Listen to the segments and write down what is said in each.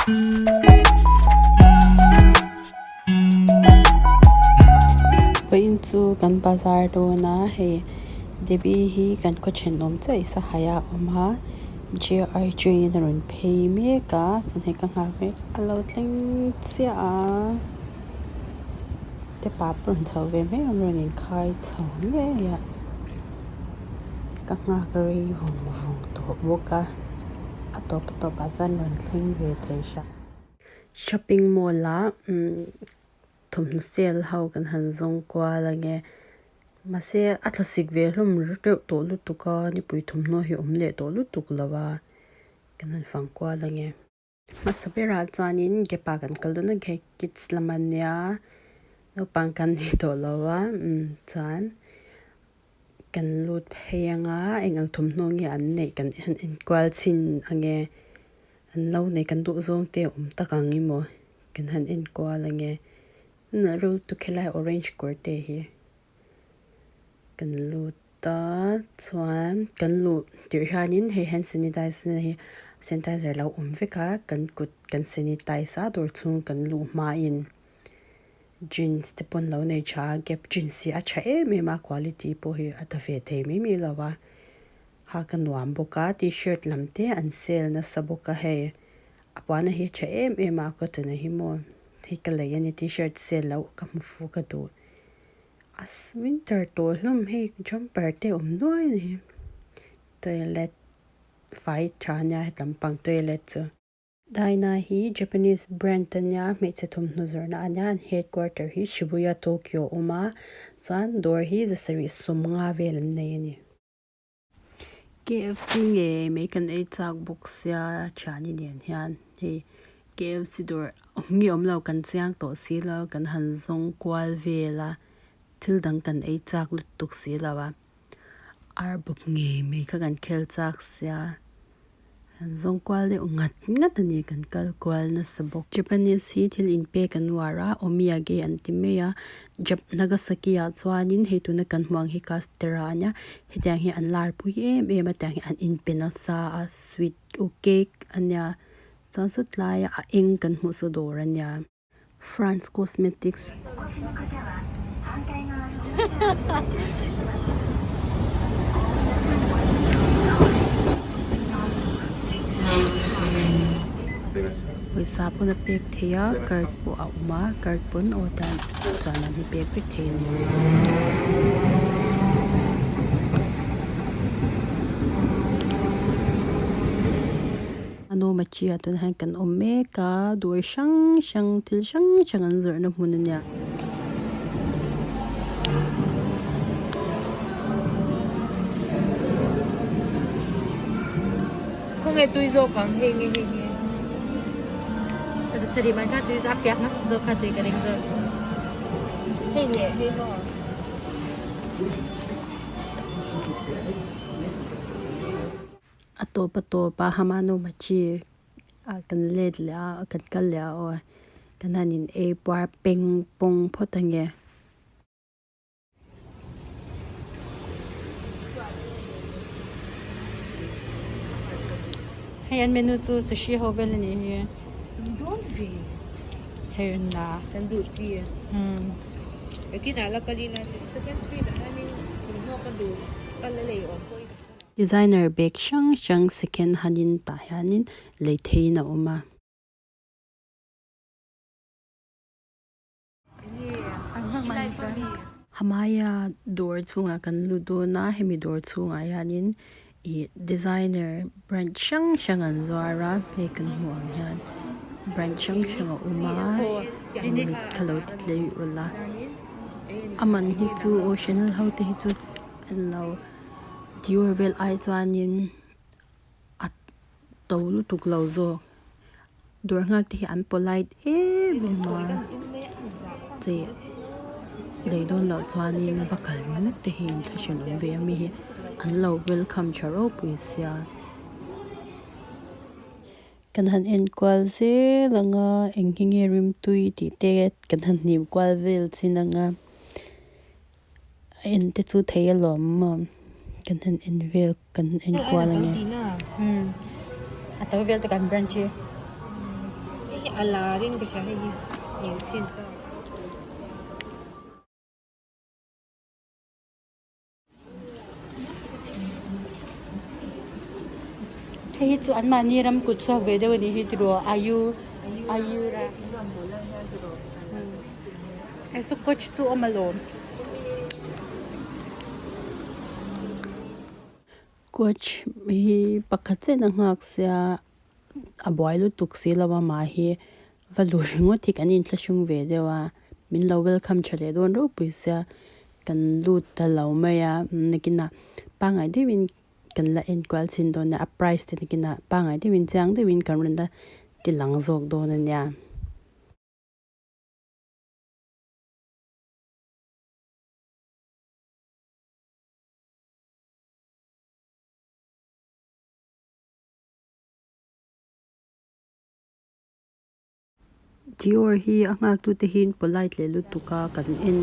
Vawiin chu kan bazar dawn a hei Debbie hi kan khaw thenawm chiah i sahai a awm a J_R train a rawn phei mek a chuan hei ka nghak mek a lo thleng chiah a step ah pawh a rawn chho ve mai a rawn inkhai chho ngei a ka nghak rei vawng vawng tawh bawk a a tawp tawp ah chuan rawn thleng ve thei hram. Shopping mall ah thawmhnaw sale ho kan han zawng kual ange mahse a thlasik ve hlawm reuh tawh lutuk a nipui thawmhnaw hi awm leh tawh lutuk lo a kan han fang kual ange. Hmasa berah chuanin gap ah kan kal dawn a hei kids lam a nia naupang kan ni tawh lo a chuan kan lut phei anga eng ang thawmhnaw nge an neih kan han enkual chhin ange an lo nei kan duh zawng te a awm tak ang emaw kan han enkual ange nalh reuh lutuk helai orange kawr te hi kan lut ta chuan kan luh tirh hianin hei hand sanitizer na hi sanitizer lo awm vek a kan kut kan sanitize a dawr chhung kan luh hmain jeans te pawn lo nei tha a gap jeans hi a tha em em a quality pawh hi a ta ve thei mai mai lo a ha ka nuam bawk a t-shirt lam te an sale nasa bawk a hei a puan a hi a tha em em a cotton a hi maw hei ka lei a ni t-shirt sale loh ka hmu fu ka duh. A winter tawh hlawm hei jumper te awm nuai a ni toilet fai tha ania helam pang toilet chu. Dyna hi Japanese brand ania hmeichhe thawmhnaw zawrhna ania an headquarter hi Shibuya Tokyo a awm a chuan dawr hi zasarih sawmnga vel an nei a ni. K_F_C nge mai kan ei chak bawk sia thiani nen hian hei K_F_C dawr awm nge awm lo kan chiang tawh si lo kan han zawng kual vel a thil dang kan ei chak lutuk si lo a ar bawp ngei mai kha kan khel chak sia. An zawng kual deuh ngat ngat a ni kan kal kual nasa bawk. Japanese hi thil inpek an uar a omiyage an ti mai a Jap Nagasaki ah chuanin hei tuna kan hmuh ang hi castera a nia hetiang hi an lar pui em em a tiang hi an inpe nasa a sweet u cake a nia chuan sawtlai a eng kan hmuh saw dawr a nia. France Cosmetics. Pawisa pawn a pek theih a card pawh a awm a card pawn aw tan chuan an pek vek thei a ni. A nawm a tia tunah hian kan awm mek a dawr hrang hrang thil hrang hrang an zawrhna hmun a nia. Khawnge tui zawk ang hei nge hei nge. Sarih man kha tui a piak nasa zawk kha tui ka ring zawk. Hei leh hei maw. A tawp a tawp a hamano machi ah kan let leh a kan kal leh a aw kan han in ei puar peng pawng phawt ange. Hei an menu chu sushi ho vel a nih hi. Hei an la. Kan duh chi. Nakinah la kal ila second street ah hianin thawmhnaw ka duh ka la lei awm pawhin ka hre lo. Designer bag hrang hrang second hanin tah hianin lei theiin a awm a. Hamaia dawr chhungah kan lut dawn a hemi dawr chhungah hianin ih designer brand hrang hrang an zuar a hei kan hmuh ang hian brand hrang hrang a awm a mit kha lo ti tlei ula a man hi chu aw chanel ho te hi chu an lo Dior vel ai chuanin a to lutuk lo zawk dawr nghak te hi an polite em em a chei lei dawn loh chuanin va kal ringawt te hi inthlahrun awm ve a mi hi an lo welcome tha ropui sia. Kan han enkual zel ang a eng hi nge rimtui tih te kan han hnim kual vel chin ang a. A en te chu thei alawm maw kan han en vel kan han en kual ange. A to vel te kan branch hi. hi a lar in ka hria hei hi eng chhin chak. Hei hi chu anmahni ram kut chhuak ve deuh a nih hi tiraw ayu ayura hei chu coach chu a awm alawm. Coach hi pakhat chiah a nghak sia a buai lutuk si lo a mah hi va lut ringawt hi kan inthlahrung ve deuh a min lo welcome tha leh dawn ropui sia kan lut ta lo mai a nakinah pangngai deuhin kan la enkual chhin dawn a a price te nakinah pangngai deuhin chiang deuhin kan rawn la ti lang zawk dawn a nia. Dior hi a nghak tute hi polite leh lutuk a kan en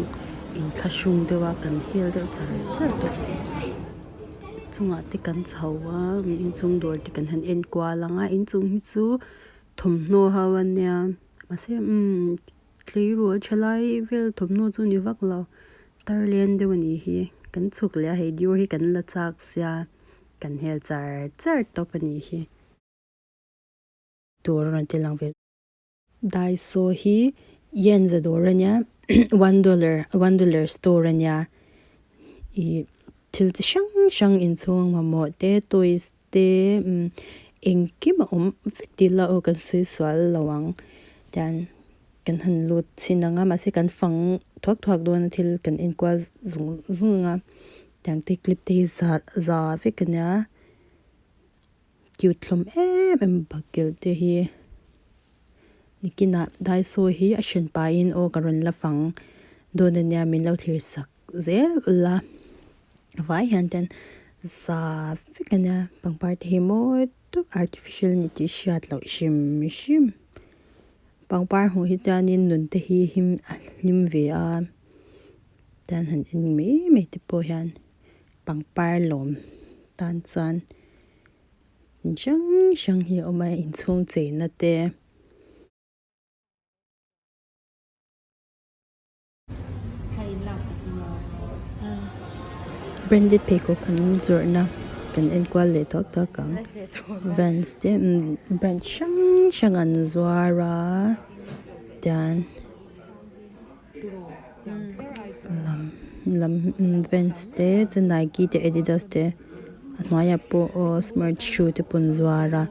inthlahrung deuh a kan hel deuh char char tawh chungah te kan chho a inchung dawr te kan han en kual ang a inchung hi chu thawmhnaw ho a nia mahse umm tleirawl thalai vel thawmhnaw chu ni vak lo tar len deuh a nih hi kan chhuk leh a hei Dior hi kan la chak sia kan hel char char tawp a nih hi. Tur a rawn ti lang ve. Daiso hi yen za dawr a nia one dollar one dollar store a nia ih thil chi hrang hrang inchhung mamawh te toys te umm engkim a awm vek tih ila aw kan sawi sual lo ang tian kan han lut chhin ang a mahse kan fang thuak thuak dawn a thil kan enkual zung zung ang a tiang te clip te hi za za vek a nia. Cute hlawm em em bakilh te hi nikinah daiso hi a hran pahin aw ka rawn la fang dawn ania min lo thlir sak zel ula vai hian ten za vek ania pangpar te hi mawi tawp artificial a ni tih hriat loh hrim hrim pangpar hmuh hi chuanin nun te hi him a hlim ve a tian han en mai mai te pawh hian. Pangpar lawm tan chuan in hrang hrang hi a awm a inchhung cheina te. Branded pheikhawk an zawrhna kan enkual leh tawk tawk ang vans te brand hrang hrang an zuar a tian. Lam lam vans te chuan nike te adidas te a hnuaiah pawh aw smart shoe te pawh an zuar a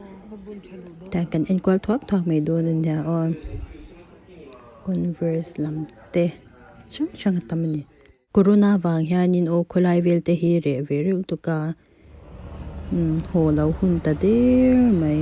tiang kan enkual thuak thuak mai dawn a nia aw converse lam te hrang hrang a tam a ni. Corona vang hianin aw khawlai vel te hi reh ve reuh tuk a haw lo hun ta der mai.